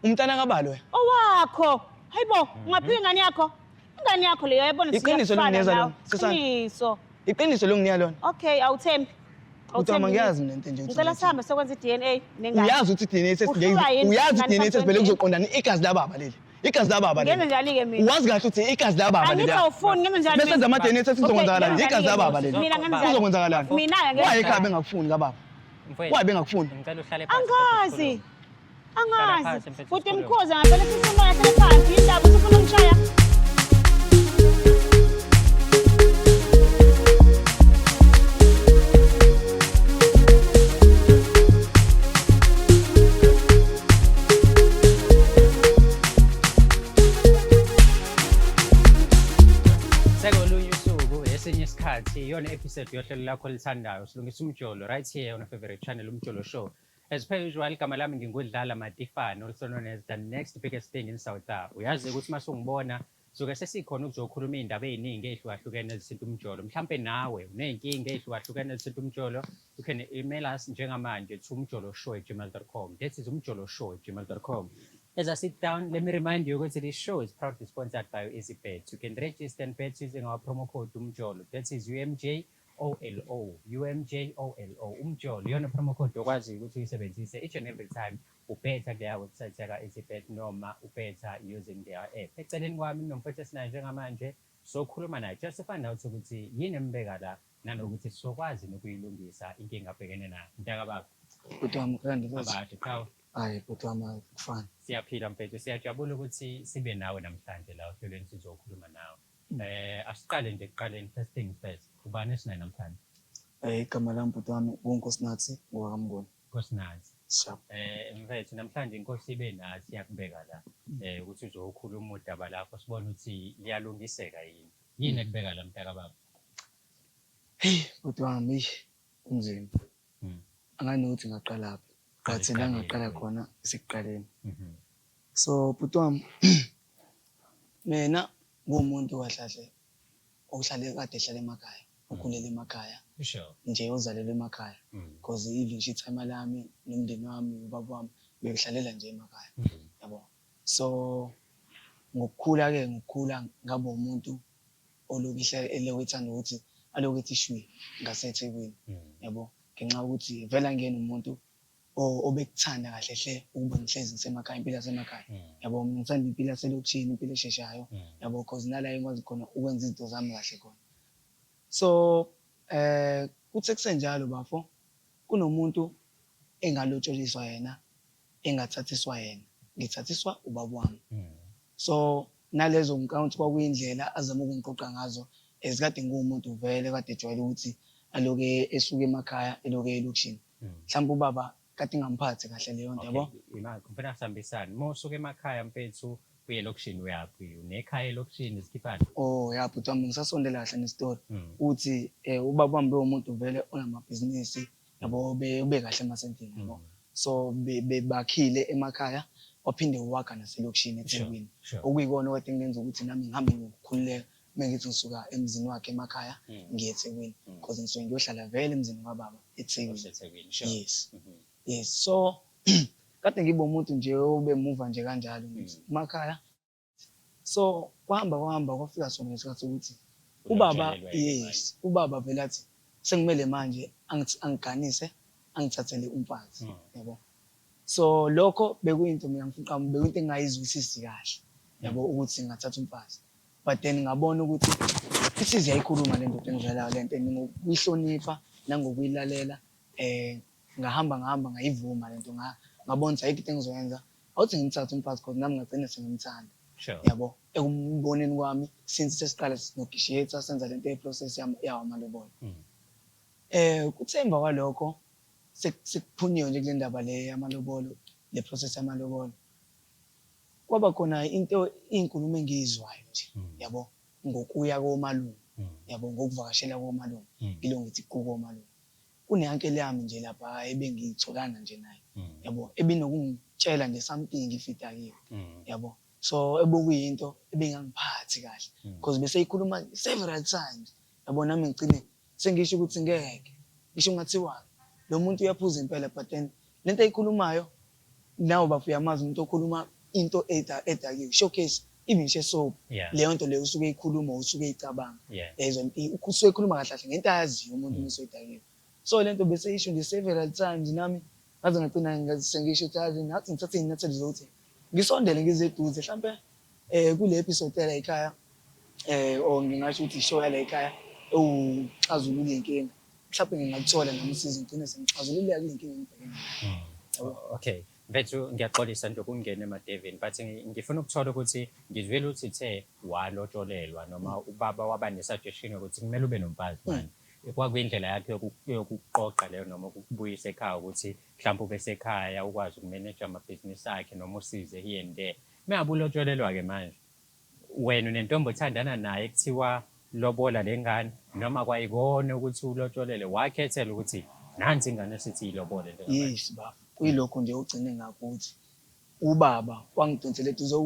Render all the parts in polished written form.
Umntana kabalo wena. Owakho. Hayibo, ungaphika ingane yakho. Ingane yakho leyo yayibona Iqiniso longinikeza lona, Susana. Iqiniso. Iqiniso longinika lona. Okay, awuthembi. Bhuti wami angiyazi mina into enje. ukuthi Ngicela ngiyathini. sihambe sokwenza i-DNA nengane. Uyazi ukuthi i-DNA test Uhlulwa ngeke yini uyazi ingane i-DNA test vele samtweni? kuzoqondana igazi lababa leli. Igazi lababa leli. Ngenze njani-ke mina? Uwazi kahle ukuthi igazi lababa leli. Angithi awufuni ngenze njani? Bese senza ama-DNA test kuzokwenzakalani? Okay, Igazi lababa leli. Mina ngenze njani? Kuzokwenzakalani? Mina-ke ngenze Why ekhaya njani? bengakufuni kababa? Mfowethu, Why bengakufuni? Ngicela uhlale phansi. Angazi. Hlala Angazi. phansi, mfethu, Futhi sikhulume. mkhuze ngapela sisi umoya hlale phansi. Indaba usufuna ungishaya. Sekolunye usuku esinye isikhathi iyona episode yohlelo lakho olithandayo silungisa umjolo right here on your favorite channel Umjolo Show. As per usual igama lami ngingudlala Matifane also known as the next biggest thing in South Africa. Uyazi ukuthi uma sungibona suke sesikhona ukuzokhuluma iy'ndaba ey'ningi ey'hlukahlukene ezithinta umjolo. Mhlampe nawe uney'nkinga ey'hlukahlukene ezithinta umjolo, you can email us njengamanje to umjoloshow@gmail.com. That is umjoloshow@gmail.com. As I sit down, let me remind you ukuthi this show is proudly sponsored by EasyBet. You can register and bet using our promo code UMJOLO. That is UMJ OLO. UMJ OLO. Umjolo iyona promo code okwazi ukuthi uyisebenzise each and every time ubetha kuleya website yaka EasyBet noma ubetha using their app. Eceleni kwami kunomfowethu esinaye njengamanje sokhuluma naye just to find out ukuthi yini embeka la nanokuthi sizokwazi nokuyilungisa inkinga abhekene nayo. Mntakababa, Bhuti wami kanti mfethu. abade qhawe. Hayi bhuti wami akufani. Siyaphila mfethu, siyajabula ukuthi sibe nawe namhlanje la ohlelweni sizokhuluma nawe. Asiqale nje ekuqaleni, first things first. Ubani esinaye namhlanje? Igama lami bhuti wami uNkosinathi ngowakaMnguni. Nkosinathi. Sharp. Mfethu namhlanje inkosi ibe nathi yakubeka la ukuthi uzokhuluma udaba lakho sibone ukuthi liyalungiseka yini. Yini ekubeka la mntakababa? Hey bhuti wami eish, kunzima. Angani ukuthi ngaqalaphi. But la Ekuqaleni, ngaqala mfethu. khona isekuqaleni. So bhuti wami mina nguwumuntu kahle kahle ohlale kade ehlala emakhaya, okhulele emakhaya. Nje ozalelwe emakhaya. Because even ngisho itimer lami nomndeni wami ubaba wami bekuhlalela nje emakhaya. Yabo. So ngokukhula ke ngokukhula ngaba umuntu oloku elokhu ethanda ukuthi alokhu ethi shwi ngaseThekwini. Yabo. Ngenxa yokuthi vele angiyena umuntu obekuthanda kahle hle ukuba ngihlezi ngisemakhaya, impilo yasemakhaya. Yabo, mina ngithanda impilo yaselokishini, impilo esheshayo. Yabo, cause nala engikwazi khona ukwenza izinto zami kahle khona. So kuthe kusenjalo bafo, kunomuntu engalotsholiswa yena, engathathiswa yena, ngithathiswa ubaba wami. So nalezo ngicabanga ukuthi kwakuyindlela azama ukungiqoqa ngazo as kade ngiwumuntu vele kade ejwayele ukuthi aloke esuka emakhaya eloke elokishini. Mhlawumbe ubaba kade ingamphathi kahle leyo nto yabo. Okay, imali mfana sihambisane. Uma usuka emakhaya mfethu uye elokishini uyaphi? Unekhaya elokishini sikhiphani? Oh ya bhuti wami ngisasondela kahle nesitori. Uthi ubaba wami bewumuntu vele onamabhizinisi yabo ube kahle emasentini yabo. So bebakhile emakhaya waphinde wakha naselokishini eThekwini. Okuyikona okade kungenza ukuthi nami ngihambe ngokukhululeka uma ngithi ngisuka emzini wakhe emakhaya ngiye eThekwini because ngisuke ngiyohlala vele emzini kababa eThekwini. Usethekwini, sure. Yes. Yes. So kade ngibe umuntu nje obemuva nje kanjalo ngithi emakhaya. So kwahamba kwahamba kwafika sona ngesikhathi sokuthi ubaba Ulotsholelwa yena yes, ubaba vele athi sekumele manje angiganise angithathele umfazi yabo. So lokho bekuyinto mina ngifuqa bekuyinto engingayizwisisi kahle yabo ukuthi ngingathatha umfazi. But then ngabona ukuthi isize yayikhuluma le ndoda engizalayo lento and ngokuyihlonipha nangokuyilalela ngahamba ngahamba ngayivuma lento ngabona ukuthi ayikho into engizoyenza awuthi ngimthathe umfazi cause nami ngagcina sengimthanda. Yabo ekumboneni kwami since sesiqala sinonegotiate senza lento ye-process yawo amalobolo. Kuthe emva kwalokho sekuphunyiwe nje kule ndaba le yamalobolo, le process yamalobolo. Kwaba khona into inkulumo engiyizwayo nje yabo ngokuya komalume yabo ngokuvakashela komalume ngilo ngithi qu komalume. Kune-uncle yami nje lapha ebengitholana nje naye yabo ebinokungitshela nje something ifidakiwe yabo. So ebokuyinto ebingangiphathi kahle because bese ikhuluma several times yabo nami ngigcine sengisho ukuthi ngeke ngisho ngathiwa lo muntu uyaphuza impela but then lento ayikhulumayo Nawe bafo uyamazi umuntu okhuluma into edakiwe, showcase even nje soap. Leyo nto leyo usuke eyikhuluma, usuke eyicabanga. Yezwa, usuke ekhuluma kahle kahle ngento ayaziyo umuntu uma esedakiwe. So le nto bese isho nje several times, nami ngaze ngagcina sengisho ukuthi yazi ngathi ngithathe iy'nyathelo zokuthi ngisondele ngize eduze hlampe kule episode yala ekhaya, or ngingasho ukuthi ishow yala ekhaya ewuxazulula iy'nkinga, mhlawumbe ngingakuthola nami usizo, ngigcine sengixazululeka kule nkinga engibhekene nayo. Yabo. Okay. Mfethu, ngiyaxolisa nje ukungena emadevini, but ngifuna ukuthola ukuthi ngizwile uthi the walotsholelwa noma ubaba waba ne-suggestion yokuthi kumele ube nomfazi manje. Kwakuyindlela yakhe yokuqoqa leyo noma ukukubuyisa ekhaya ukuthi mhlawumbe ube sekhaya ukwazi ukumeneja amabhizinisi akhe noma usize here and there. Mengabe ulotsholelwa-ke manje, wena unentombi othandana naye kuthiwa lobola le ngane, noma kwayikona ukuthi ulotsholele wakhethela ukuthi nansi ingane esithi yilobole njengamanje? Yes baba, kuyilokho nje ugcine ngakho ukuthi ubaba wangidonsela eduze,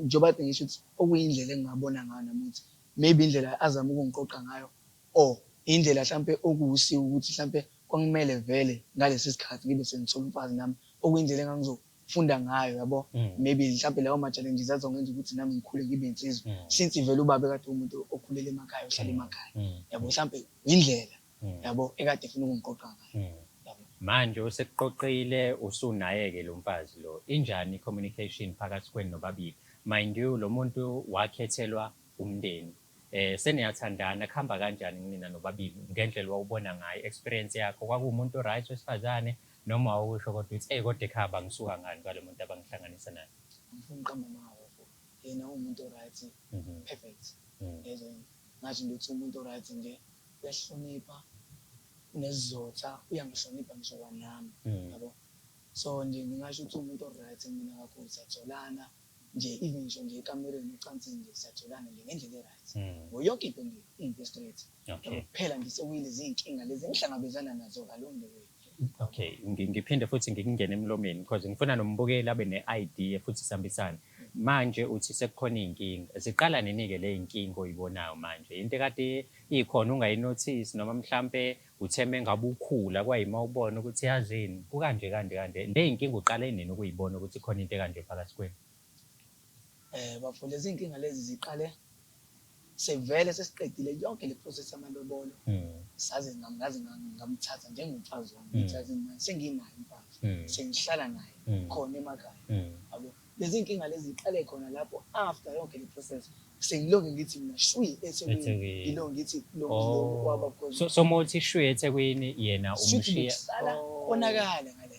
njengoba kade ngisho ukuthi okuyindlela engingabona ngayo nami ukuthi maybe indlela azama ukungiqoqa ngayo or indlela hlampe okuwusiko ukuthi hlampe kwakumele vele ngalesi sikhathi ngibe sengithola umfazi nami, okuyindlela engangizofunda ngayo yabo. Maybe mhlampe lawo ma-challenges azongenza ukuthi nami ngikhule ngibe insizwa, since vele ubaba ekade umuntu okhulele emakhaya, ohlala emakhaya, yabo, mhlampe indlela yabo ekade efuna ukungiqoqa ngayo, yabo. Manje usekuqoqile, usunaye-ke lo mfazi lo, injani i-communication phakathi kwenu nobabili? Mind you, lo muntu wakhethelwa umndeni, seniyathandana, kuhamba kanjani kunina nobabili ngendlela wawubona ngayo, experience yakho? Kwakuwumuntu right wesifazane noma wawusho kodwa uthi eyi kodwa ekhaya bangisuka ngani kwalo muntu abangihlanganisa naye? Angifuni ukuqamba amanga bafo, yena uwumuntu o-right, perfect. Yezwa yini, ngasho nje ukuthi umuntu o-right nje, uyahlonipha, unesizotha, uyangihlonipha ngisho kwanami, yabo. So nje ngingasho ukuthi umuntu o-right mina kakhulu, siyatholana nje, even ngisho nje ekamereni ocansini nje siyatholana nje ngendlela e-right. Ngo yonke into nje into straight. Yabo, kuphela nje sekuyilezi iy'nkinga lezi engihlangabezana nazo along the way. Okay, ngiphinde futhi ngikungene emlomeni because ngifuna nombukeli abe ne-idea futhi sihambisane. Manje uthi sekukhona iy'nkinga. Ziqala nini-ke le y'nkinga oyibonayo manje? Into ekade ikhona ungayinothisi noma mhlampe uthe mengabe ukhula kwayima ubona ukuthi yazini kukanje kanje kanje. Le y'nkinga uqale nini ukuyibona ukuthi khona into ekanje phakathi kwenu? Bafo, lezi y'nkinga lezi ziqale sevele sesiqedile yonke le process yamalobolo. Saze ngaze ngamthatha njengomfazi wami, ngithi yazi mina senginaye umfazi, sengihlala naye khona emakhaya. Yabo, lezi y'nkinga lezi ziqale khona lapho after yonke le process. Sengilokhu ngithi mina shwi eThekwini, eThekwini. Ngilokhu ngithi lo waba because So mawuthi shwi eThekwini, yena shuthi umshiya. Bekusala konakala ngale.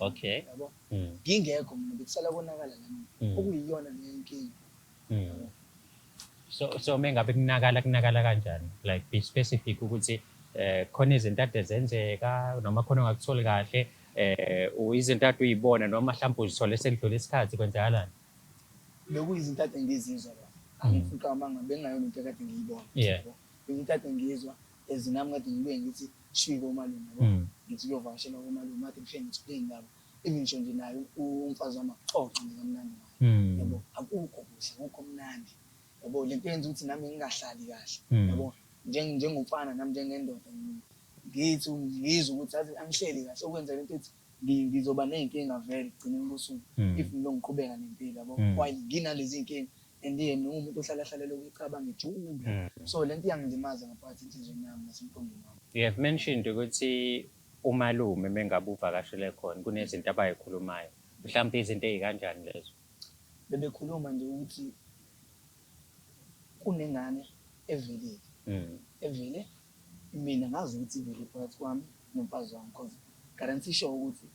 Yabo. Ngingekho mina bekusala konakala la mina. Okuyiyona leyo inkinga. So mengabe kunakala, kunakala kanjani? Like, be specific ukuthi khona izinto ade zenzeka noma khona ongakutholi kahle, izinto ade uyibona noma mhlawumbe uzithole sekudlula isikhathi, kwenzakalani? Bekuyizinto ade ngizizwa la. Angifuni amanga, bengingayona into ekade ngiyibona. Yabo. Into ade ngiyizwa ezinami kade ngibuye ngithi shwi komalume, yabo. Ngithi kuyovakashela komalume, kade ngifike ngithole iy'ndaba. Even ngisho nje naye umfazi wami akuxoxe nje kamnandi ngayo. Yabo, akukho kuhle, akukho mnandi. Yabo, lento yenza ukuthi nami ngingahlali kahle. Yabo, njengomfana nami njengendoda ngithi ngizwe ukuthi yazi angihleli kahle, okwenza lento ethi ngizoba ney'nkinga vele ekugcineni kosuku if ngilokhu ngiqhubeka nempilo, yabo, while nginalezi iy'nkinga and yena uwumuntu ohlala hlala lokhu ecabanga ejule. So lento iyangilimaza ngaphakathi enhliziyweni yami nasemqondweni wami. You have mentioned ukuthi umalume mengabe uvakashele khona kunezinto abayikhulumayo. Mhlawumbe izinto ey'kanjani lezo? Bebekhuluma nje ukuthi kunengane evelile. Evele mina ngazi ukuthi ivele phakathi kwami nomfazi wami, because guarantee sure ukuthi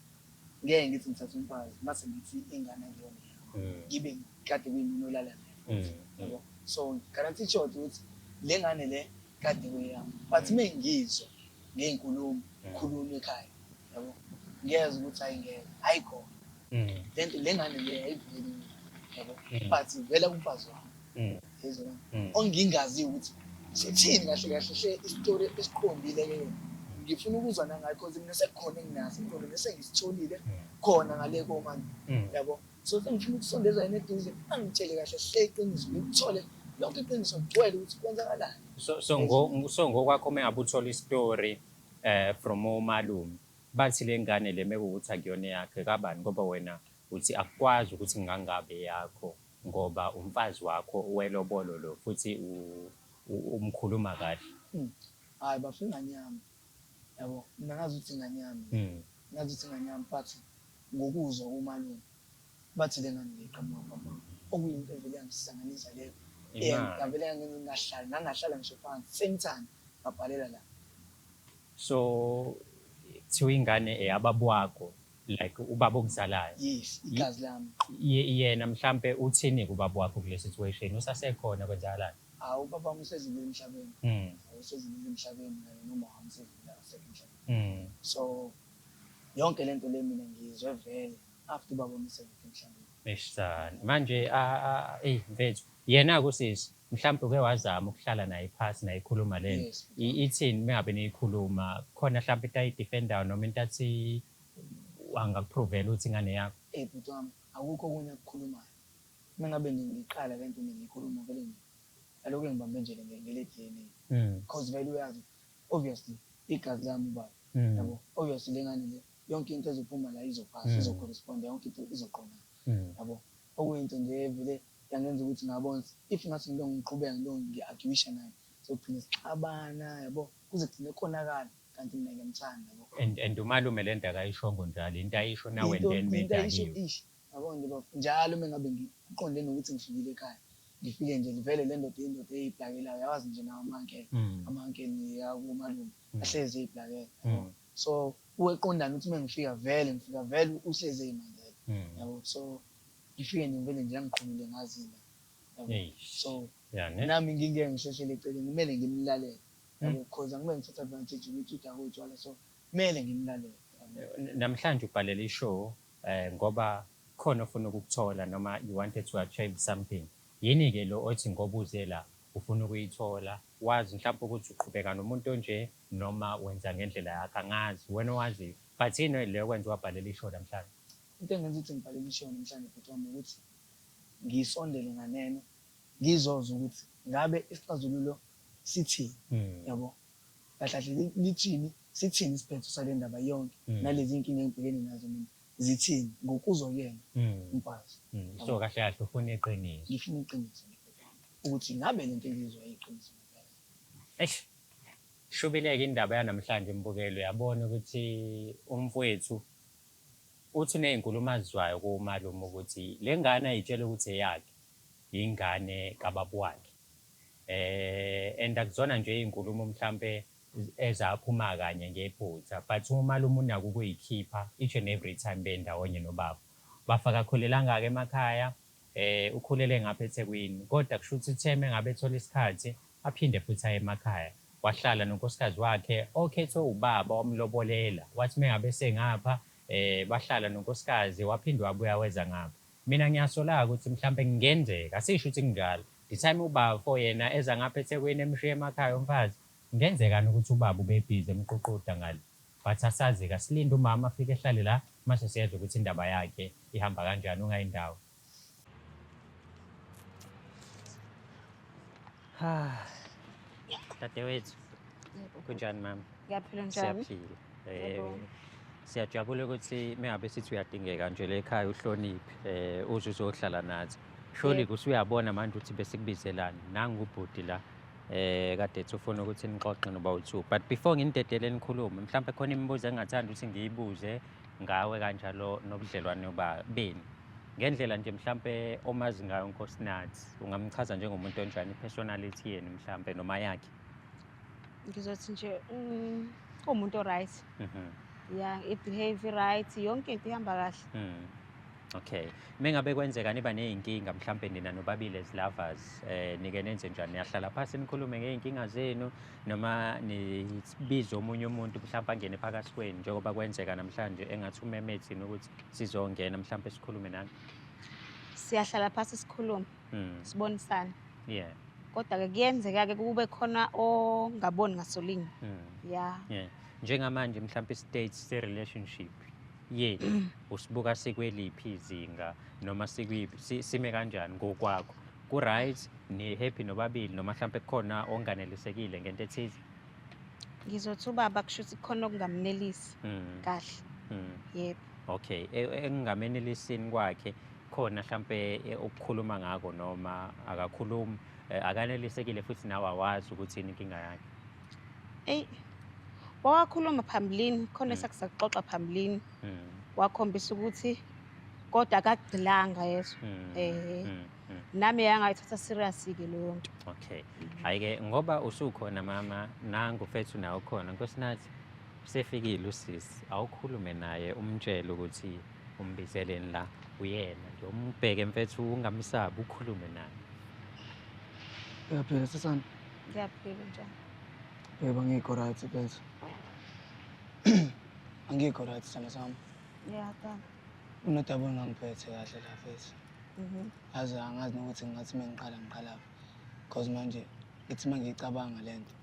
ngeke ngithi ngithathe umfazi mase ngithi ingane akuyona yami, ngibe kade kuyimina olala naye futhi, yabo. So guarantee sure ukuthi le ngane le kade kuyeyami, but uma ngizwa ngey'nkulumo khulunywa ekhaya, yabo, ngiyezwa ukuthi hayi ngeke, ayikhona lento, le ngane le ayiveli mina, yabo, but ivela kumfazi wami. Yezwa, ongingazi ukuthi sithini kahle kahle hle isitori esiqondile ke. Ngifuna ukuzwa nangayo because mina sekukhona enginaso emqondweni esengisitholile khona ngale komanje, yabo. So sengifuna ukusondeza yena eduze, angitshele kahle hle iqiniso, ngikuthole lonke iqiniso ngigcwele ukuthi kwenzakalani. So ngokwakho uma ngabe uthola isitori from omalume, bathi le ngane le mekuwukuthi akuyona eyakhe, kabani? Ngoba wena Uthi akukwazi ukuthi ngangabe yakho ngoba umfazi wakho welobolo lo futhi umkhuluma kahle. Hhayi bafo, ingane yami, yabo. Mina ngazi ukuthi ingane yami, ngazi ukuthi ingane yami, but ngokuzwa komalume bathi le ngane le iqhamuka kubaba, okuyinto evele yangihlanganisa leyo. Imali. Ngavele yangenza ngingahlali, ngangahlala ngisho phansi, same time ngabhalela la. So kuthiwa ingane eyababa wakho, like ubaba okuzalayo? Yes, igazi lami. Yena mhlampe uthini kubaba wakho kule situation? Usasekhona, kwenzakalani? Hawu, ubaba wami usedlulile emhlabeni. Usedlulile emhlabeni, kanye noma wami usedlulile, akasekho emhlabeni. So yonke lento le mina ngiyizwe vele after ubaba wami esengekho emhlabeni. Eshsana. Manje ey mfethu, yena kusisi mhlampe uke wazama ukuhlala naye phasi naye ikhuluma lento? Yes. Ithini mengabe niyikhuluma? Khona mhlampe into ayi-defendayo noma into athi angakuprovela ukuthi ingane yakho? Eh, bhuti wami, akukho okunye akukhulumayo. Uma ngabe ngiqala lento mina ngiyikhuluma vele nje, alokhu engibambe nje ngele DNA. Because vele uyazi, obviously igazi lami ubaba. Yabo, obviously le ngane le, yonke into ezophuma la izophasa, izocorresponda, yonke into izoqondana. Yabo, okuyinto nje evele yangenza ukuthi ngabona ukuthi if ngase ngilokhu ngiqhubeka ngilokhu ngi-arguisha naye, sogcina sixabana, yabo, kuze kugcine konakala, kanti mina ngiyamthanda, yabo. And umalume le nto akayishongo njalo, into ayisho nawe Into then into ayisho medakiwe. Ish, yabo nje bafo, njalo uma ngabe ngiqonde nokuthi ngifikile ekhaya, ngifike nje vele le ndoda, indoda eyiplakelayo, yawazi nje nawo ama-uncle, ama-uncle yakumalume ahlezi eyiplakela, yabo. So uweqondana ukuthi uma ngifika vele, ngifika vele uhlezi eyimangele, yabo. So ngifike nje vele nje angiqhumile ngazinda, yabo. Eish. So Yeah, ne? nami ngingeke ngisheshele eceleni, kumele ngimlalele, yabo, because angimele ngithathe advantage ukuthi udakwe utshwala, so kumele ngimlalele, yabo. Namhlanje ubhalela ishow ngoba khona ofuna ukukuthola noma you wanted to achieve something. Yini ke lo othi ngoba uze la ufuna ukuyithola? Wazi mhlawumbe ukuthi uqhubeka nomuntu onje noma wenza ngendlela yakho, angazi, wena owaziyo. But yini leyo kwenza wabhalela ishow namhlanje? Into engenza ukuthi ngibhalele ishow namhlanje, bhuti wami, ukuthi ngisondele nganeno, ngizozwa ukuthi ngabe isixazululo sithini, yabo, kahle kahle lithini, sithini isiphetho sale ndaba yonke, nalezi inkinga engibhekene nazo mina zithini ngokuzwa kuyena umfazi. So kahle kahle ufuna iqiniso. Ngifuna iqiniso ukuthi ngabe lento engiyizwa iqiniso ngempela. Eish. Shubileke indaba yanamhlanje, mbukelo. Uyabona ukuthi umfowethu uthi uney'nkulumo azizwayo kumalume ukuthi le ngane ayitshela ukuthi eyakhe, ingane kababa wakhe. And akuzona nje iy'nkulumo mhlampe ezaphuma kanye ngephutha, but umalume unako ukuyikhipha each and every time bendawonye nobaba. Bafaka akhulelanga-ke emakhaya, ukhulele ngapha eThekwini, kodwa kusho ukuthi uthe mengabe ethola isikhathi aphinde futhi aye emakhaya. Wahlala nonkosikazi wakhe okhethwe ubaba, wamlobolela. Wathi mengabe sengapha bahlala nonkosikazi, waphinde wabuya weza ngapha. Mina ngiyasola ukuthi mhlambe kungenzeka, asisho ukuthi kunjalo. The time ubafo yena eza ngapha eThekwini emshiye emakhaya umfazi, kungenzeka ukuthi ubaba ubebhizi emququda ngale. But asazi-ke, asilinde umama afike ehlale la, mase siyezwa ukuthi indaba yakhe ihamba kanjani, ungayindawo. Ha. Dadewethu. Kunjani mama? Ngiyaphila, njani? Siyaphila. Yebo. Siyajabula ukuthi mengabe sithi uyadingeka nje le ekhaya uhloniphe, uze uzohlala nathi. Surely usuyabona manje ukuthi besikubizelani. Nangu ubhuti la. Kade ethi ufuna ukuthi nixoxe noba u2. But before nginidedele nikhulume, mhlawumbe khona imibuzo engingathanda ukuthi ngiyibuze ngawe kanjalo nobudlelwane benu. Ngendlela nje mhlambe omazi ngayo uNkosinathi, ungamchaza njengomuntu onjani, personality yenu mhlambe noma yakhe? Ngizothi nje umuntu o-right. Yeah, i-behave right, yonke into ihamba kahle. Okay. Mengabe kwenzeka niba nezinkinga mhlambe nina nobabili as lovers, nike nenze njani? Niyahlala phansi nikhulume ngey'nkinga zenu noma nibize omunye umuntu mhlambe angene phakathi kwenu, njengoba kwenzeka namhlanje engathi umeme thina ukuthi sizongena mhlambe sikhulume nani? Siyahlala phansi sikhulume, sibonisane. Kodwa-ke kuyenzeka-ke kube khona ongaboni ngasolinye. Yeah. Njengamanje mhlambe state se-relationship yenu usibuka sikweliphi izinga noma sime kanjani ngokwakho? Ku-right, ni-happy nobabili noma mhlambe kukhona onganelisekile ngento ethize? Ngizothi ubaba kusho ukuthi kukhona okungamnelisi kahle. Yebo. Okay, ekungamenelisini kwakhe khona mhlampe ukukhuluma ngako noma akakhulumi, akanelisekile futhi nawe awazi ukuthi yini inkinga yakhe. Eyi, wawakhuluma phambilini, khona esakusaxoxa phambilini. Wakhombisa ukuthi kodwa akagxilanga yezwa. Nami yangayithatha serious-ke leyo nto. Okay. Hhayi-ke ngoba usukhona mama, nangu mfethu nawe ukhona. Nkosinathi, usefikile usisi, awukhulume naye umtshele ukuthi umbizeleni la, uyena nje umbheke mfethu ungamsabi ukhulume naye. Uyaphila sisana? Ngiyaphila, njani? Yebo, angikho right mfethu. Angikho right sithando sami. Ya, tata. Unodaba olungangiphethe kahle la mfethu. Yazi angazi nokuthi ngingathi uma ngiqala ngiqalaphi. Because manje ngithi uma ngiyicabanga le nto,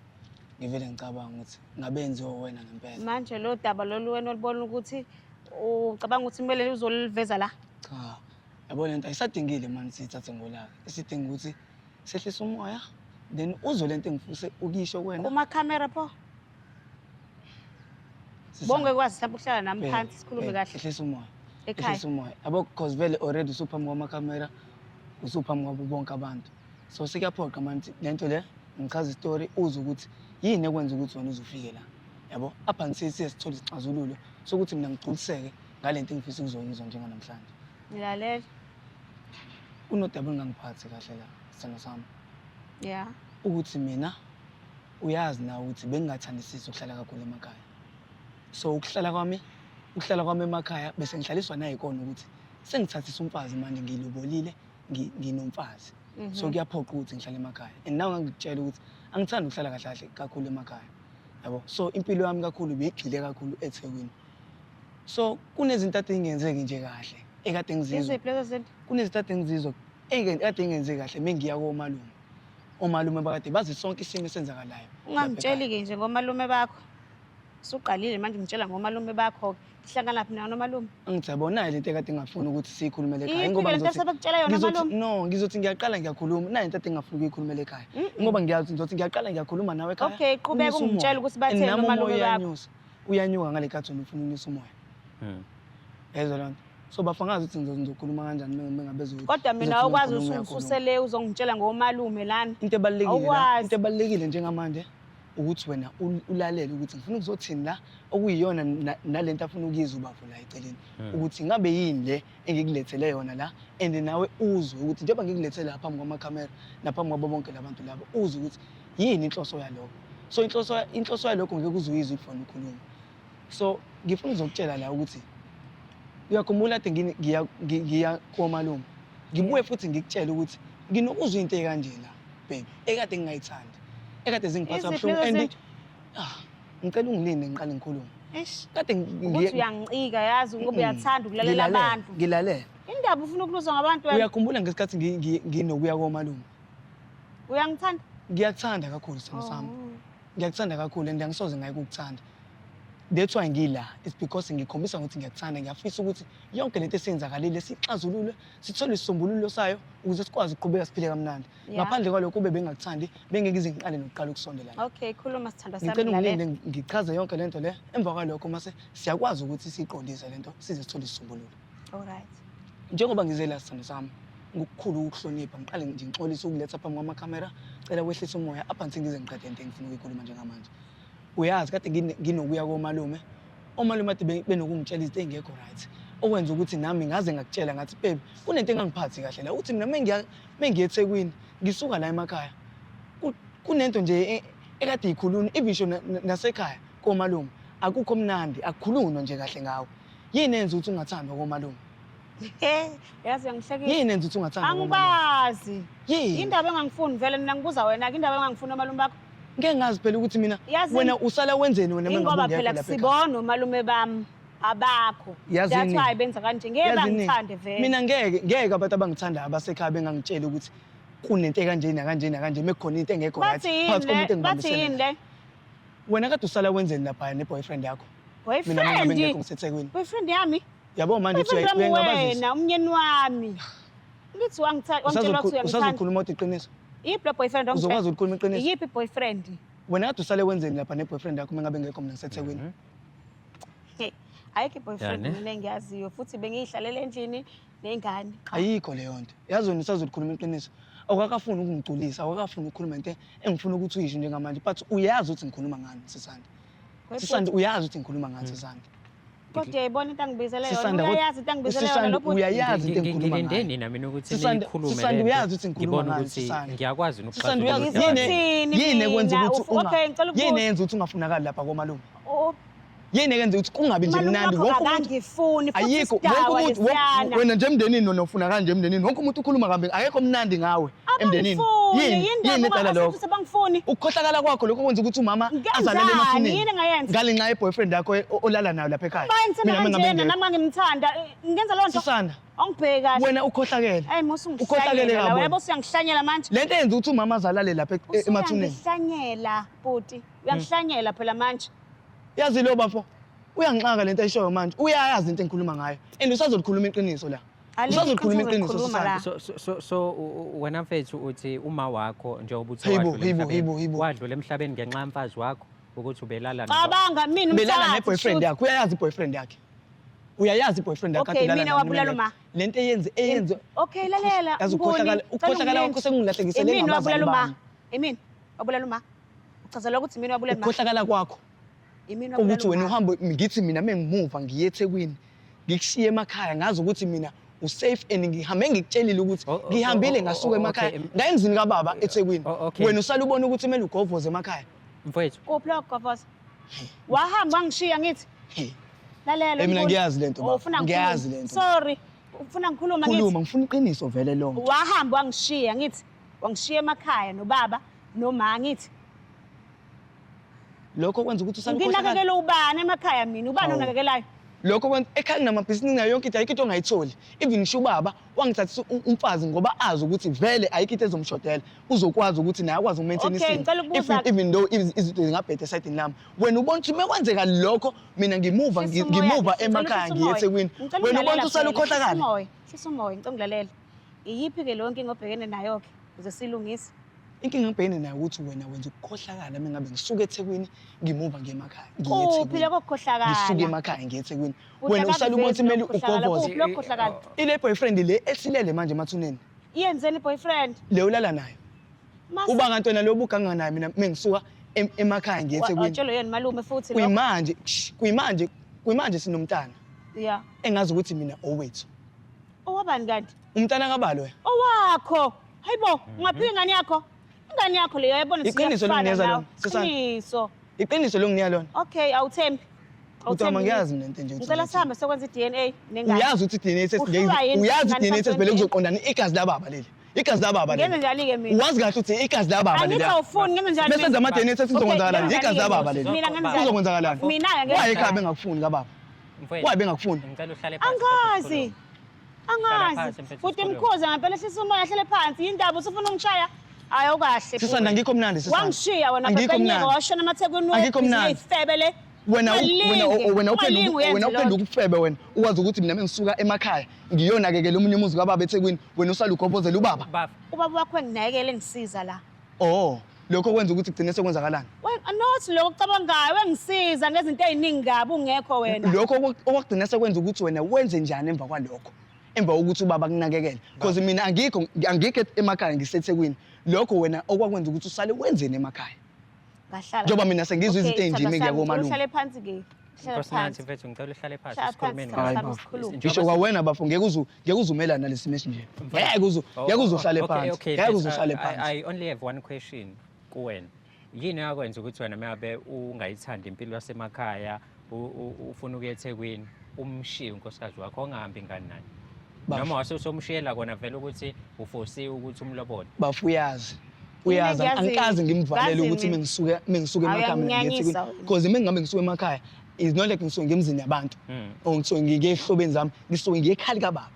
ngivele ngicabanga ukuthi ngabe yenziwe wena ngempela. Manje lo daba lolu wena olubona ukuthi ucabanga ukuthi kumele uzoliveza la? Cha, yabo le nto ayisadingile manje siyithathe ngolaka. Isidinga ukuthi sehlise umoya, then uzwe le nto engifuse ukuyisho kuwena. Kumakhamera pho? Sisana. Bonke kwazi mhlawumbe ukuhlala nami Bheka, phansi sikhulume bheka, kahle. Ehlisa umoya. Ekhaya. Ehlisa umoya. Yabo because vele already usuphambi kwamakhamera, usuphambi kwabo bonke abantu. So sekuyaphoqa manje le nto le ngichaza isitori uzwe ukuthi yini ekwenza ukuthi wena uzufike la. Yabo, up until siye sithole isixazululo sokuthi mina ngigculiseke ngale nto engifisa ukuzoyizwa njenganamhlanje. Ngilalela. Kunodaba olungangiphathi kahle la, sithando sami. Ya. Ukuthi mina uyazi nawe ukuthi bengingathandisisi ukuhlala kakhulu emakhaya. So ukuhlala kwami emakhaya bese ngihlaliswa nayikona ukuthi sengithathisa umfazi manje, ngilobolile, nginomfazi. So kuyaphoqa ukuthi ngihlale emakhaya. And now ngangikutshela ukuthi angithandi ukuhlala kahle kahle kakhulu emakhaya. Yabo. So impilo yami kakhulu beyigxile kakhulu eThekwini. So kunezinto ade ngingenzeki nje kahle ekade ngizizwa. Iziphi lezo zinto? Kunezinto ade ngizizwa ekade ngingenzeki kahle mengiya komalume. Omalume bakade bazi sonke isimo esenzakalayo lapha ekhaya. Ungangitsheli-ke nje ngomalume bakho. Usuqalile manje ungitshela ngomalume bakho-ke. Sihlangana phi nawe nomalume? Angithi yabo nayi lento ekade ngingafuni ukuthi siyikhulumele ekhaya. Iyiphi Ngoba le nto ngizothi esebekutshela yona ngizothi malume? no, ngizothi ngiyaqala ngiyakhuluma. Nayi into ade ngingafuni ukuyikhulumela ekhaya. Ngoba ngiyazi ngizothi ngiyaqala ngiyakhuluma nawe ekhaya. Okay, qhubeka unyuse ungitshele umoya. ukuthi And batheni nami umoya omalume bakho. uyanyusa. Uyanyuka ngale khathi wena ufuna unyusa umoya. Yezwa loo nto. So bafa ngazi ukuthi ngizokhuluma kanjani mengabe Kodwa mina ngizothi awukwazi ngiyakhuluma, uyakhuluma. usungisusele uzongitshela ngomalume lana. Into ebalulekile la, Awukwazi. into ebalulekile njengamanje ukuthi wena ulalele ukuthi ngifuna ukuzothini la, okuyiyona nalento afuna ukuyizwa ubafo la eceleni, ukuthi ngabe yini le engikulethele yona la, and nawe uzwe ukuthi njengoba ngikulethele la phambi kwamakhamera naphambi kwabo bonke labantu laba, uzwe ukuthi yini inhloso yalokho. So inhloso yalokho ngeke uze uyizwe if wena ukhuluma. So ngifuna ukuzokutshela la ukuthi uyakhumbula kade ngiya komalume, ngibuye futhi ngikutshele ukuthi nginokuzwa into ekanje la baby ekade ngingayithandi, ekade zingiphatha Iziphi kabuhlungu lezo and zinto? ah, ngicela ungilinde ngiqale ngikhulume. Eish. Kade Ukuthi uyangicika yazi ngoba uyathanda ukulalela Ngilalele, abantu. Ngilalele. Indaba ufuna ukuluzwa ngabantu wena. Uyakhumbula ngesikhathi nginokuya komalume? Uyangithanda? Ngiyakuthanda kakhulu sithando sami. Oh. Ngiyakuthanda kakhulu and angisoze ngayeka ukukuthanda. That's why ngila. It's because ngikhombisa ukuthi ngiyakuthanda, ngiyafisa ukuthi yonke lento esenzakalile sixazulule, sithole isisombululo sayo ukuze sikwazi ukuqhubeka siphile kamnandi. Ngaphandle kwalokho kube bengakuthandi, bengeke ngize ngiqale nokuqala ukusondela la. Okay, khuluma sithandwa sami. Ngicela ngilalela. ungilinde ngichaze yonke lento le. Emva kwalokho mase siyakwazi ukuthi siyiqondise lento size sithole isisombululo. Alright. Njengoba ngize la sithando sami, ngokukhulu ukuhlonipha ngiqale nje ngixolise ukuletha phambi kwamakhamera, cela wehlise umoya up until ngize ngiqede into engifuna ukuyikhuluma njengamanje. Uyazi kade nginokuya komalume, omalume kade benokungitshela izinto ey'ngekho right, okwenza ukuthi nami ngaze ngakutshela ngathi baby kunento engangiphathi kahle la, ukuthi mina mengiya eThekwini ngisuka la emakhaya kunento nje ekade ikhulunywa even ngisho nasekhaya komalume akukho mnandi, akukhulunywa nje kahle ngawe. Yini enza ukuthi ungathandwa komalume? He, yazi uyangihlekisa. Yini enza ukuthi ungathandwa komalume? Angikwazi. Yini? Indaba engangifuni vele mina ngibuza wena ke, indaba engangifuni omalume bakho. Ngeke ngazi phela ukuthi mina Yazi wena usala wenzeni wena Ingoba mengabe phela ungekho lapha ekhaya. kusibona omalume bami abakho. Yazini? That's why benza kanje. Ngeke Yazini? bangithande vele. Mina ngeke abantu abangithandayo abasekhaya bengangitsheli ukuthi kunento ekanje nakanje nakanje, mekukhona into engekho right Bathi yini phakathi komuntu le? Bathi engibambisene yini naye. le? Wena kade usala wenzeni lapha ne-boyfriend yakho? Mina mengabe Boyfriend. ngekho ngiseThekwini. Boyfriend yami. Yabo manje uthi Boyfriend wami uyayingabazisa. wena, umnyeni wami. Ngithi wangithanda, wangitshela ukuthi uyangithanda. Usazokhuluma kodwa iqiniso. Iyiphi le boyfriend ongitshela? Uzokwazi ukukhuluma iqiniso? Iyiphi boyfriend? Wena kade usale wenzeni lapha ne-boyfriend yakho mengabe ngekho mina ngiseThekwini? Hey, Ayikho i-boyfriend Yani? mina engiyaziyo, futhi bengiyihlalela endlini ney'ngane. Qha. Ayikho leyo nto. Yazi wena usazokhuluma iqiniso. Awukakafuni ukungigculisa, awukakafuni ukukhuluma into engifuna ukuthi uyisho njengamanje, but uyazi ukuthi ngikhuluma ngani, Sisanda. Sisanda, uyazi ukuthi ngikhuluma ngani, Sisanda. Kodwa uyayibona into angibizele yona, Sisanda, kodwa- uyayazi into angibizele yona Sisanda, lo bhuti. uyayazi into engikhuluma Ngilinde ngayo. nina mina ukuthi Sisanda, niyikhulume Sisanda, le nto. uyazi ukuthi ngikhuluma Ngibone ngani, ukuthi Sisanda. ngiyakwazi Sisanda, nokuxazulula uyazi udaba yini lolu. Ngithini yini ekwenza mina? ukuthi unga Okay, ngicela yini ukubuza. eyenza ukuthi ungafunakali lapha komalume? Oh, Yini ekenza ukuthi kungabi nje umalume mnandi wakho wonke umuntu? akangifuni futhi Ayikho wonke isidakwa umuntu lesiyana. wena nje emndenini wena ufunakala nje emndenini, wonke umuntu ukhuluma kabi, akekho mnandi ngawe emndenini. Abangifuni, Yini yini yini ndaba edala lokho? ungasethi bangifuni? Ukukhohlakala kwakho lokho kwenza ukuthi umama Ngenzani? azalele emathuneni. Yini engayenza? Ngale nxa ye-boyfriend yakho olala nayo lapha ekhaya. Bayenzela Mina mengabe kanjena ngekho. nami ngangimthanda. Ngenza leyo nto. Sisanda, Awungibheki kahle. wena ukhohlakele. Ayi musa Ukhohlakele ungihlanyela la. kabi Wena wena. usuyangihlanyela manje. Lento eyenza ukuthi umama azalale lapha emathuneni. Usuyangihlanyela bhuti. Uyangihlanyela phela manje. Yazi lo bafo, uyangixaka lento ayishoyo manje. Uyayazi into engikhuluma ngayo. And usazolikhuluma iqiniso la. Alikho Usazolikhuluma iqiniso iqiniso engizokhuluma Sisanda. la. So wena mfethu uthi uma wakho njengoba uthi Hayibo, wadlula hayibo, emhlabeni, hayibo, hayibo. wadlula emhlabeni ngenxa yomfazi wakho ukuthi ubelala Cabanga mina Belala umthakathi. ne-boyfriend shoot. yakhe. Uyayazi i-boyfriend yakhe. Uyayazi i-boyfriend yakhe Okay, kade ulala mina naye wabulala noma uma. Lento eyenze eyenze Okay, lalela. Yazi Mnguni, ukukhohlakala cela ukukhohlakala ungilinde. kwakho sekungilahlekisele Imina ngabazali wabulala uma. bami. Imina wabulala uma. Uchazela ukuthi imina wabulala uma. Ukukhohlakala kwakho Imina wabulala ukuthi wena uma. uhambe ngithi mina mengimuva ngiye eThekwini ngikushiye emakhaya, ngazi ukuthi mina usafe and ngihambe ngikutshelile ukuthi Oh, oh, ngihambile oh, oh, ngasuka oh, emakhaya okay. ngaya emzini kababa eThekwini. Oh, okay. Wena usale ubona ukuthi kumele ugovoze emakhaya. Mfowethu, Kuphi lokho Govoza? Wahamba wangishiya ngithi. Hey. Lalela. Eh, mina Mnguni. ngiyazi lento, Oh, baba. ufuna Ngiyazi ngikhulume. lento. Sorry. Ufuna ngikhuluma ngithi. Khuluma, ngifuna iqiniso vele lonke. Wahamba wangishiya ngithi. Wangishiya emakhaya nobaba noma ngithi. Lokho kwenza ukuthi usale ukhohlakala. Nginakekela ubani emakhaya mina? Ubani Hawu. onakekelayo? Lokho kwenza ekhaya nginamabhizinisi nayo yonke into, ayikho into ongayitholi. Even ngisho ubaba wangithathisa umfazi ngoba azi ukuthi vele ayikho into ezomshodela. Uzokwazi ukuthi naye akwazi ukumaintain Okay, isimo. ngicela ukubuza- Even though izinto zingabheda esayidini lami. Wena ubona ukuthi mekwenzeka lokho mina ngimuva Hlisa umoya, ngimuva ngicela emakhaya uhlise ngiye umoya. eThekwini. Ngicela Wena ubona ungilalela ukuthi usale phela, hlisa ukhohlakala. umoya, hlisa umoya, ngicela ungilalele. Iyiphi-ke leyo nkinga obhekene nayo-ke ukuze siyilungise? Inkinga engibhekene nayo ukuthi wena wenza ukukhohlakala mengabe ngisuka eThekwini ngimuva ngiye emakhaya. Ngiye Kuphi eThekwini. lokho kukhohlakala? Ngisuke emakhaya ngiye eThekwini. Bhuti, Wena usale ubona ukuthi akakuvezi kumele lokho kukhohlakala. ugovoze. Kuphi lokho kukhohlakala? Ile boyfriend le esilele manje emathuneni. Iyenzeni i-boyfriend? Le ulala nayo. Mase- Uba kanti wena lo buganga naye mina mengisuka emakhaya ngiye eThekwini. Watshelwa yena malume futhi lokho. Kuyimanje, shh, kuyimanje, kuyimanje sinomntana Yeah. engazi ukuthi mina owethu. Owabani kanti? Umntana kabalo wena. Owakho. Hayibo, ungaphika ingane yakho? Ingane yakho leyo yayibona ukuthi Iqiniso iyafana longinikeza nawe. lona, Sisanda. Iqiniso. Iqiniso longinika lona. Okay, awuthembi. Bhuti wami, Awuthembi angiyazi mina into nje ukuthi Ngicela ngiyethemba. sihambe sokwenza i-DNA nengane. Uyazi ukuthi i-DNA Uhlulwa yini uyazi ingane i-DNA sesivele samtwenty? kuzoqondana igazi lababa leli. Igazi lababa leli. Ngenze njani-ke mina? Wazi kahle ukuthi igazi lababa leli. Angithi awufuni, ngenze njani Bese mina? senza ama-DNA test kuzokwenzakalani? Okay, Igazi lababa leli. Mina ngenze njani? Kuzokwenzakalani? Mina-ke ngenze Why ekhaya njani? bengakufuni kababa? Mfowethu, Why bengakufuni? ngicela uhlale phansi. Angazi. Hlala Angazi. phansi, mfethu, Futhi sikhulume. mkhuze ngempela ehlisa umoya ahlele phansi. Yindaba usufuna ungishaya? Hayi awukahle. Sisanda, angikho mnandi Sisanda. Wangishiya wena Angikho Pepenyeka mnandi. washona emathekwini Angikho mnandi. ifebe le. Wena Ungalingi, wena wena ungalingi uphenduka uyenze wena leyo uphenduka nto. ubufebe wena. Ukwazi ukuthi mina mengisuka emakhaya ngiyonakekela omunye umuzi kababa eThekwini, wena usale ugobhozela ubaba. Baba, Ubaba wakho enginakekele engisiza la. Oh, lokho kwenza ukuthi kugcine sekwenzakalani? Not lokho ocabangayo, engisiza ngezinto ey'ningi kabi ungekho wena. Lokho okwakugcina sekwenza ukuthi wena wenze njani emva kwalokho? Emva kokuthi ubaba kunakekele. Because mina angikho emakhaya ngiseThekwini. Lokho wena okwakwenza ukuthi usale wenzeni emakhaya? Ngahlala. Njengoba mina sengizwa Okay, izinto ey'nje sithandwa mina sami, ngicela komalume. uhlale phansi-ke. Hlala Nkosinathi phansi. mfethu, ngicela uhlale phansi Hlala phansi, sikhulumeni. sithandwa Hayi, sami, bafo. sikhulume. Ngisho kwawena bafo ngeke uzumelana nalesi simo esinje. Ngeke uze uhlale phansi. Okay, Ngeke uze mfethu, uhlale phansi. I only have one question kuwena. Yini eyakwenza ukuthi wena mengabe ungayithandi impilo yasemakhaya, ufuna ukuya eThekwini, umshiye unkosikazi wakho ongahambi ingane naye? Bafo. Noma wase usomshiyela kona vele ukuthi ufosiwe ukuthi umlobole? Bafo uyazi. Mina Uyazi ngiyazi. angikaze ngimvalele Ngazi ukuthi mina. mengisuke Hayi, emakhaya mina ngiye uyanginyanyisa eThekwini. wena. Because mengabe ngisuke emakhaya is not like ngisuke ngemzini yabantu. Or ngisuke ngiye ehlobeni zami, ngisuke ngiye ekhaya kababa.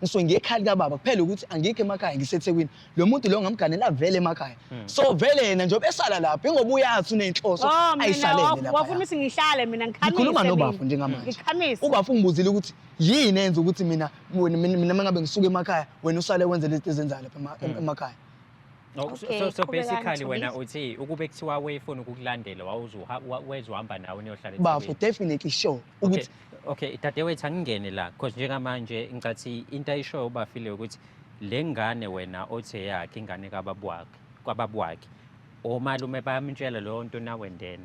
Ngisuke ngiye ekhaya kababa kuphela ukuthi angikho emakhaya ngiseThekwini. Lo muntu lo ngamganela vele emakhaya. So vele yena njengoba esala lapha ingoba uyazi unenhloso Oh, mina ayisalele lapha. wafuna ukuthi ngihlale mina ngikhamise. Ngikhuluma mina. nobafo njengamanje. Ngikhamise. Ubafo ungibuzile ukuthi yini enza ukuthi mina mengabe ngisuke emakhaya wena usale wenze lezi ezenzayo lapha emakhaya. No, so, Okay, so, so qhubekani, basically wena Thobile. uthi ukube kuthiwa wayefuna ukukulandela wawuzohamba nawe niyohlala Bafo eThekwini. definitely sure ukuthi Okay. Okay, dadewethu, angingene la because njengamanje ngicathi into ayishoyo ubafile ukuthi le ngane wena othe yakhe, ingane kababa wakhe, kwababa wakhe, omalume bayamtshela leyo nto nawe ndena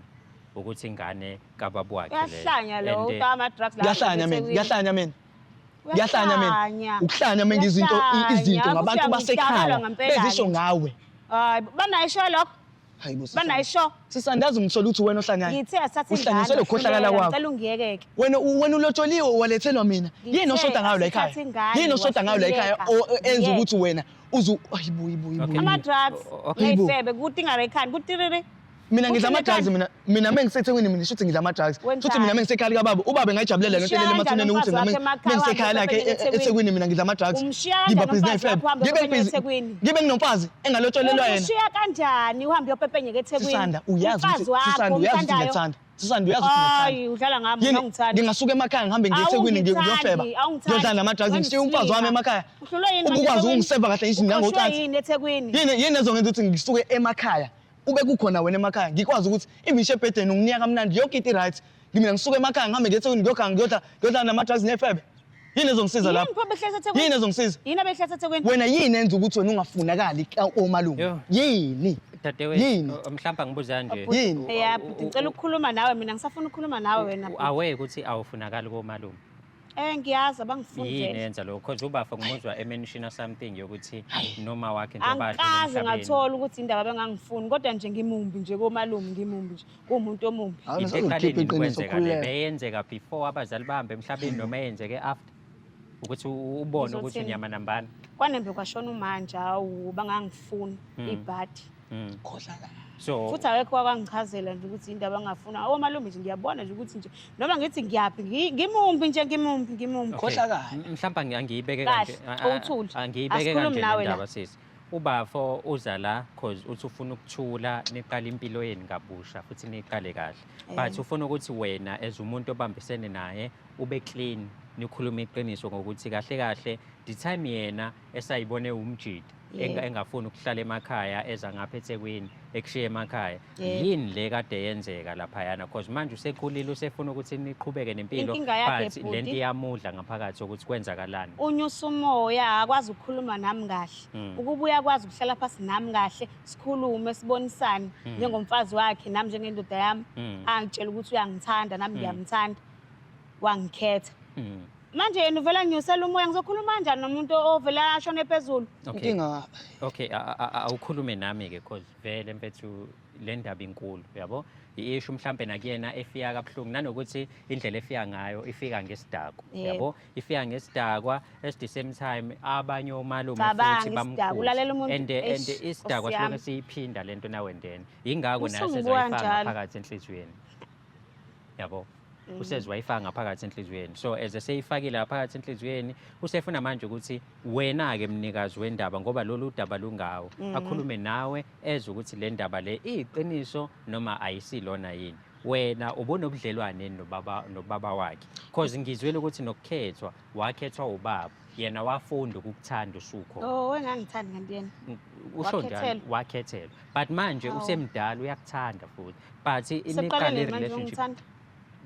ukuthi ingane kababa wakhe leyo. Uyahlanya lo. And, Uta ama-drugs la. Ngiyahlanya mina, ngiyahlanya mina, ngiyahlanya mina. Uyahlanya. Ukuhlanya mina izinto Uyahlanya. izinto ngabantu Ukuthi basekhaya uyangidakelwa ngempela-ke bezisho nje. ngawe. Hayi, banayo isho lokho. Hayi bo, sisanda. Banayo isho. Sisanda, ngisola ukuthi wena ohlanyayo. Ngithe asathathe ingane. Uhlanyiswe ukukhohlakala kwakho. Ngicela ungiyekeke. Wena ulotsholiwe, walethelwa mina. Yini oshoda ngayo la ekhaya? Asithathe ingane, Yini oshoda ngayo la ekhaya wahluleka. enza Ngiyeka. ukuthi wena uzu ayibo ibo ibo. Okay. Ama-drugs, Okay. ney'febe, kutinga ekhanda, kutiriri. Mina ngidla Uthini ama-drugs ekhanda? mina mengiseThekwini mina shuthi ngidla ama-drugs. Wenzani? Shuthi mina mengisekhaya likababa, ubaba engayijabulela lento Umshiya elele kanjani emathuneni ukuthi umfazi mina wakhe emakhaya, mengisekhaya uhambe lakhe uyopenyeka eThekwini? eThekwini mina ngidla ama-drugs. Umshiya Ngiba kanjani busy umfazi ney'febe. wakho uhambe Ngibe uyopenyeka busy- eThekwini? Ngibe nginomfazi engalotshwelelwa yena. Umshiya kanjani uhambe uyopepenyeka eThekwini? Sisanda, uyazi Umfazi ukuthi wakho Sisanda, uyazi ukuthi omthandayo. ngiyakuthanda. Sisanda, uyazi ukuthi ngiyakuthanda. Hayi, udlala ngami, Yini, awungithandi. ngingasuka emakhaya ngihambe ngiye eThekwini Awungithandi, ngiyofeba. awungithandi. Ngiyodlala nama-drugs, ngishiye umfazi wami emakhaya. Uhlulwe yini manje Ukwazi eThekwini? ukungiseva kahle ngisho Uxoshwe nangocansi. yini eThekwini? Yini ezongenza ukuthi ngisuke emakhaya ube kukhona wena emakhaya, ngikwazi ukuthi imisho ebhedeni unginika kamnandi yonke into i-right, mina ngisuke emakhaya ngihambe ngiye eThekwini ngiyoganga, ngiyodlala nama-drugs nefebe? Yini ezongisiza Yini lapho? pho behlezi eThekwini? Yini ezongisiza? Yini abehlezi eThekwini? Wena yini enza ukuthi wena ungafunakali omalume? Yo. Yini? Dadewethu, Yini? mhlawumbe angibuze kanje. Yini? Ya, bhuti, ngicela ukukhuluma nawe mina, ngisafuna ukukhuluma nawe wena, bhuti. Aware ukuthi awufunakali komalume? Ngiyazi abangifuni Yini vele. enza lokho? Because ubafa ngimuzwa emenshina something yokuthi noma wakhe njengoba adlula Angikaze emhlabeni. ngathola ukuthi indaba bengangifuni, kodwa nje ngimumbi nje komalume, ngimumbi nje, kuwumuntu omumbi. Hawu, Into uzokhipha eqale nini iqiniso, kwenzeka le? khululeka. Beyenzeka before abazali bahambe emhlabeni noma eyenzeke after? Ukuthi ubone ukuthi Ngizothini? unyama nambani. Kwanembe kwashona umanje, hawu, bangangifuni ibhadi. Khohlakala. So Futhi akekho wakangichazela nje ukuthi indaba angafuna. Omalume nje ngiyabona nje ukuthi nje noma ngithi ngiyaphi, ngimumbi nje, ngimumbi, ngimumbi. Okay. Khohlakala. Mhlawumbe angiyibeke Kahle, kanje. awuthule. Angiyibeke Asikhulumi kanje le nawe la. ndaba sisi. Ubafo uza la cause uthi ufuna ukuthula, niqale impilo yenu kabusha futhi niqale kahle. But ufuna ukuthi wena as umuntu obambisene naye ube clean, nikhulume iqiniso ngokuthi kahle kahle the time yena esayibone umjidi engafuni ukuhlala emakhaya, eza ngapha eThekwini, ekushiye emakhaya. Yini le kade yenzeka laphayana? Cause manje usekhulile, usefuna ukuthi niqhubeke nempilo, Inkinga yakhe, but bhuti. lento iyamudla ngaphakathi ukuthi kwenzakalani. Unyusa umoya, akwazi ukukhuluma nami kahle. Ukuba uyakwazi ukuhlala phansi nami kahle, sikhulume, sibonisane njengomfazi wakhe nami njengendoda yami, angitshela ukuthi uyangithanda nami ngiyamthanda, wangikhetha. Manje yena uvela nginyusela umoya, ngizokhuluma kanjani nomuntu ovela ashone phezulu? Okay. Inkinga Okay, awukhulume nami-ke cause vele mfethu le ndaba inkulu, yabo? I-issue mhlambe nakuyena efika kabuhlungu, nanokuthi indlela efika ngayo ifika ngesidakwa, yabo? Ifika ngesidakwa at the same time abanye omalume Cabanga futhi isidakwa, bamkhuze. ulalela umuntu, And eish, isidakwa Nkosi siloke yami. siyiphinda lento nawe ndena. Yingakho naye Usungibuka sezayifaka njalo. ngaphakathi enhliziyweni. Yabo? Useze wayifaka ngaphakathi enhliziyweni. So as eseyifakile ngaphakathi enhliziyweni, usefuna manje ukuthi wena-ke mnikazi wendaba, ngoba lolu daba lungawo, akhulume nawe ezwe ukuthi le ndaba le iyiqiniso noma ayisilona yini. Wena ubunobudlelwane nobaba wakhe, cause ngizwile ukuthi nokukhethwa wakhethwa ubaba, yena wafunda ukukuthanda usukhona. Oh, wengangithandi kanti yena. Usho njalo, Wakhethelwa. wakhethelwa. But manje Hawu. usemdala uyakuthanda futhi. But Seqale niqale nini manje relationship. ungithanda?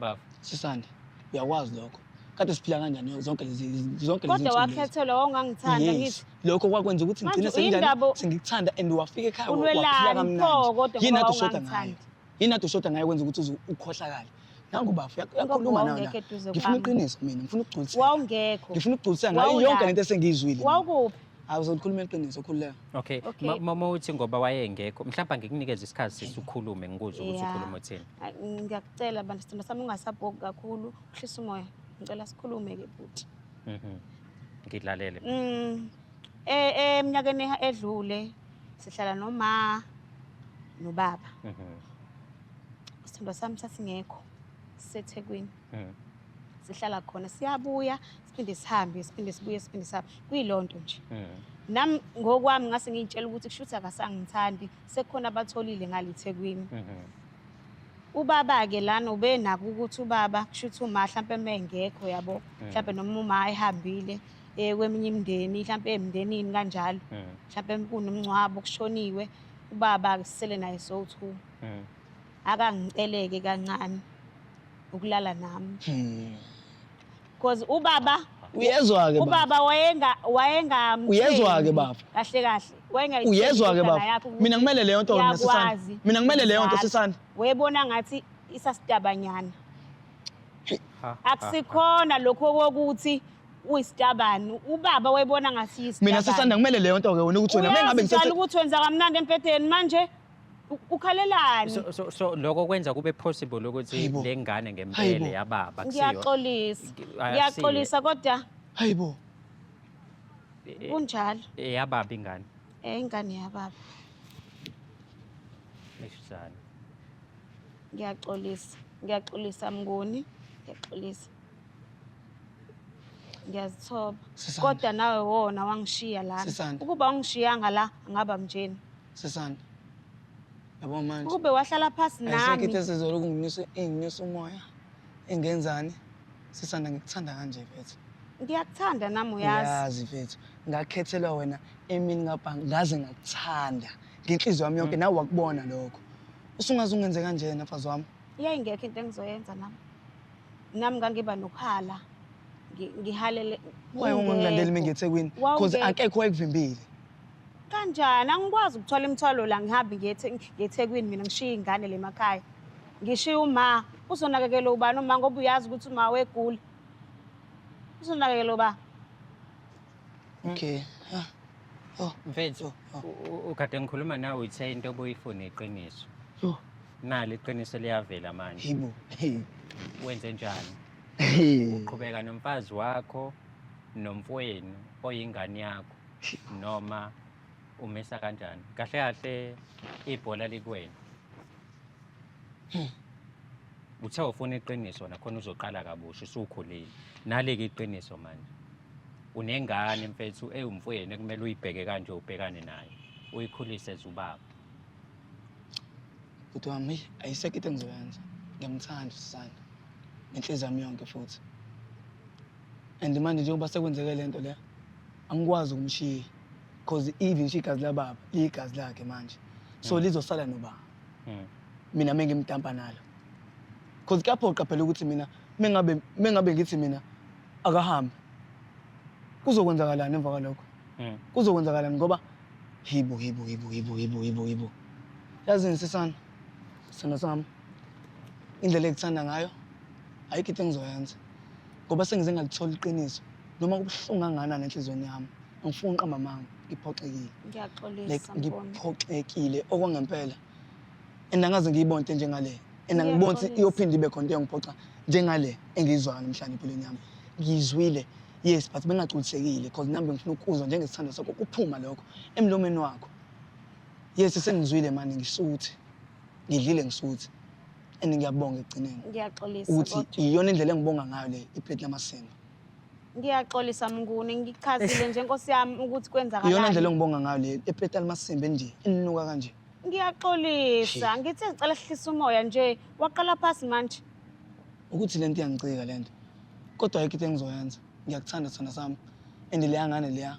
Baba. Sisanda, uyakwazi lokho. Kade siphila kanjani zonke lezi Kodwa zinsuku lezi? wakhethelwa wawungangithanda Yes. ngithi. Lokho kwakwenza ukuthi Manje ngigcine senginjani? uyindaba- Sengikuthanda and wafika ekhaya Ulwelani waphila pho kamnandi. kodwa Yini ngoba ade ushoda ngayo? wawungangithandi? Yini ade ushoda ngayo kwenza ukuthi uze ukhohlakale? Nangu bafo, uyakhuluma nawe la. Wawungekho eduze Ngifuna kwami. iqiniso mina, ngifuna ukugculiseka. Wawungekho. Ngifuna ukugculiseka ngayo yonke Wawulaphi? lento esengiyizwile mina. Wawukuphi? Hayi, uzokhuluma iqiniso, khululeka. Okay. Okay. Uma uthi ngoba wayengekho, mhlawumbe angikunikeze isikhathi sisi ukhulume ngikuzwe ukuthi ukhuluma uthini. Hayi, ngiyakucela bantu, sithando sami, ungasabhoki kakhulu, uhlise umoya. Ngicela sikhulume-ke bhuti. Ngilalele. Eminyakeni edlule sihlala noma nobaba. Isithandwa sami sasingekho, siseThekwini. Sihlala khona, siyabuya, siphinde sihambe, siphinde sibuye, siphinde sihambe. Kuyilonto nje. Nami ngokwami ngase ngiyitshela ukuthi kusho ukuthi akasangithandi, sekukhona abatholile ngale eThekwini. Ubaba-ke lana ubenako ukuthi ubaba kusho ukuthi uma hlampe uma engekho, yabo, hlampe noma uma ehambile kweminye imindeni, hlampe emndenini kanjalo, hlampe kunomngcwabo kushoniwe, ubaba-ke sisele naye sowu-two. Akangiceleke kancane ukulala nami. Because ubaba Uyezwa-ke baba. Ubaba wayenga wayengamthembi. Uyezwa-ke baba. Kahle kahle. Wayengayithembi Uyezwa-ke indodana baba. yakhe ukuthi Mina ngimele leyo nto mina sisanda. iyakwazi Mina ngimele leyo nto ukuzala. sisanda. Wayebona ngathi isasitabanyana. Ha, ha, Akusikhona lokho kokuthi uyisitabani. Ubaba wayebona ngathi Mina yisitabani. sisanda ngimele leyo nto-ke wena ukuthi wena mengabe Uyazi njalo ngisese ukuthi wenza kamnandi embhedeni manje ukhalelani? So lokho kwenza kube possible ukuthi Hayibo. le ngane ngempela Hayibo. yababa kusiyo. Ngiyaxolisa. Akusiyo. Ngiyaxolisa kodwa Hayibo. kunjalo. Eyababa ingane. Ingane yababa. Eshizana. Ngiyaxolisa. Ngiyaxolisa Mnguni. Ngiyaxolisa. Ngiyazithoba. Sisanda. Kodwa nawe wona wangishiya lana. Sisanda. Ukuba ungishiyanga la angaba mnjeni. Sisanda. Yabo manje. Ukube wahlala phasi Ayisekho into nami. esizolokhu nginyusa inginyusa umoya. Ingenzani? Sisanda ngikuthanda kanje mfethu. Ngiyakuthanda nami uyazi. Uyazi mfethu. Ngakhethelwa wena emini ngabhanga ngaze ngakuthanda. Ngenhliziyo yami yonke nawe wakubona lokho. Usungaze ungenze kanjena mfazi wami. Yayingekho into engizoyenza nami. Nami ngangiba nokhala. Ngihalele. Why ungangilandeli mina ngiyeThekwini? Because Wawungekho. akekho owayekuvimbile. Kanjani? Angikwazi ukuthwala imithwalo la ngihambe ngiye eThekwini mina ngishiye ingane le emakhaya. Ngishiye uma uzonakekela ubani uma ngoba uyazi ukuthi uma wegula. Uzonakekela uba? Okay. Ah. Oh. Mfethu, Oh, ukade ngikhuluma nawe uthe into obuyifuna iqiniso. Yo. Nali iqiniso liyavela manje. Hibo. Hey. Wenze njani? Hey. Uqhubeka nomfazi wakho nomfowenu oyingane yakho noma umisa kanjani? Kahle kahle ibhola likuwena. Uthe ufuna iqiniso nakhona uzoqala kabusha usukhulile. Nalike iqiniso manje. Unengane mfethu ewumfowenu ekumele uyibheke kanje ubhekane nayo. Uyikhulise as ubaba. Bhuti wami, eyi, ayisekho into engizoyenza. Ngiyamthanda usisanda. Ngenhliziyo yami yonke futhi. And manje njengoba sekwenzeke le nto le, angikwazi ukumshiya. Because even ngisho igazi lababa, liyigazi lakhe manje. So lizosala nobaba. Mina mengimdampa nalo. Because kuyaphoqa phela ukuthi mina mengabe ngithi mina akahambe. Kuzokwenzakalani emva kwalokho? Kuzokwenzakalani ngoba hibo hibo hibo hibo hibo hibo hibo. Yazini sisana, sithando sami, indlela engikuthanda ngayo ayikho into engizoyenza ngoba sengize ngalithola iqiniso noma kubuhlungu kangakanani enhliziyweni yami. Angifuni uqamba amanga, ngiphoxekile. Ngiyaxolisa Like Mnguni. ngiphoxekile okwangempela. And angaze ngiyibone into enjengale. And angiboni ukuthi Ngiyaxolisa. iyophinde ibe khona into engiphoxa njengale engiyizwayo namhlanje empilweni yami. Ngiyizwile, yes, but bengagculisekile because nami bengifuna ukuzwa njengesithando sakho kuphuma lokho emlomeni wakho. Yes, sengizwile manje ngisuthi. Ngidlile ngisuthi. And ngiyabonga ekugcineni. Ngiyaxolisa Ukuthi kodwa. iyona indlela engibonga ngayo le iplate lamasimba. Ngiyaxolisa Mnguni, ngichazile nje Nkosi yami ukuthi kwenzakalani. Iyona ndlela engibonga ngayo le iplate lamasimba enje enuka kanje. Ngiyaxolisa, ngithe ngicela sihlise umoya nje, waqala phasi manje. Ukuthi lento iyangicika lento. Kodwa ayikho into engizoyenza. Ngiyakuthanda sithando sami. And leya ngane leya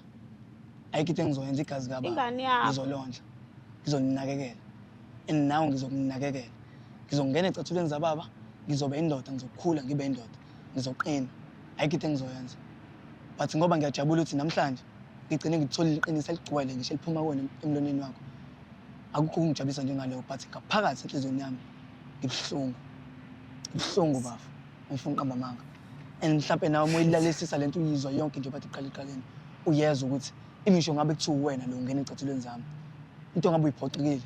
ayikho into engizoyenza igazi kababa. Ingane yakho. Ngizolondla. Ngizoninakekela. And nawe ngizokunakekela. Ngizongena ecathulweni zababa, ngizoba indoda, ngizokhula ngibe indoda. Ngizoqina. Ayikho into engizoyenza. But ngoba ngiyajabula ukuthi namhlanje ngigcine ngitholile iqiniso eligcwele ngisho eliphuma kuwena emlonyeni wakho. Akukho ukungijabulisa njengalokho, but ngaphakathi enhliziyweni yami ngibuhlungu. Ngibuhlungu bafo. Angifuni ukuqamba amanga. And mhlampe nawe uma uyilalelisisa lento uyizwa yonke nje bathi iqala eqaleni, uyezwa ukuthi imisho ngabe kuthiwa uwena lo ungena ecathulweni zami. Into ngabe uyiphoxekile.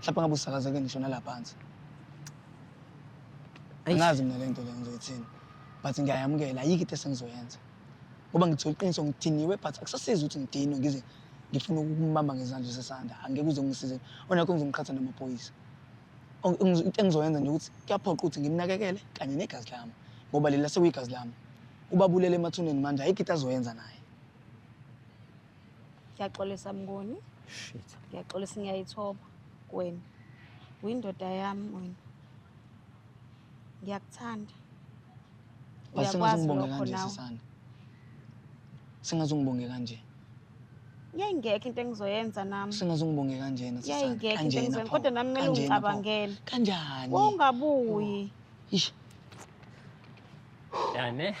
Mhlampe ngabe usakazeke ngisho nalaphansi. Angazi mina lento le ngizoyithini. But ngiyayamukela ayikho into esengizoyenza. Ngoba ngithola iqiniso ngidiniwe but akusasizi ukuthi ngidinwe ngize ngifuna ukumbamba ngezandla sesanda. Angeke uze ungisize. Onakho ngizongiqhatha namaphoyisa. Into engizoyenza nje ukuthi kuyaphoqa ukuthi ngimnakekele kanye negazi lami ngoba lela sekuyigazi lami. Ubabulele emathuneni manje ayikho into azoyenza naye. Ngiyaxolisa Mnguni. Shit. Ngiyaxolisa ngiyayithoba kuwena. Uyindoda yami wena. Ngiyakuthanda. But sengaze Uyakwazi ungibonge lokho kanje nawe. sisanda. Sengaze ungibonge kanje. Yayingekho into engizoyenza nami. Sengaze ungibonge kanjena sisanda. Yayingekho into Kanjena engizoyenza pho. kodwa nami kumele Kanjena pho. ungicabangele. Kanjani? Wawungabuyi. Ish. Yani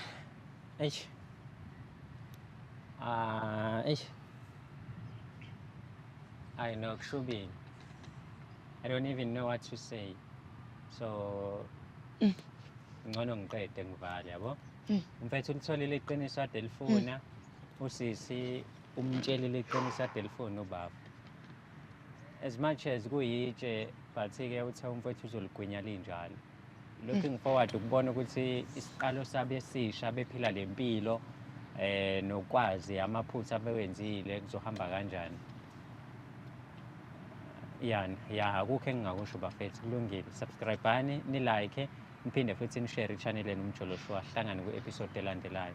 eish. Ah, eish. I know kushubile. I don't even know what to say. So ngcono ngiqede ngivale, yabo. Umfethu ulitholile iqiniso ade lifuna. Usisi umtshelile iqiniso ade lifuna ubaba. As much as kuyitshe, but ke uthe umfethu uzoligwinya linjalo. Looking forward ukubona ukuthi isiqalo sabo esisha bephila lempilo nokwazi amaphutha abewenzile kuzohamba kanjani. Yani ya, akukho engingakusho bafethu, kulungile. Subscribe-ani, ni-like, niphinde futhi ni-share i-channel yenu Umjolo Show. Ahlangane ku-episode elandelayo.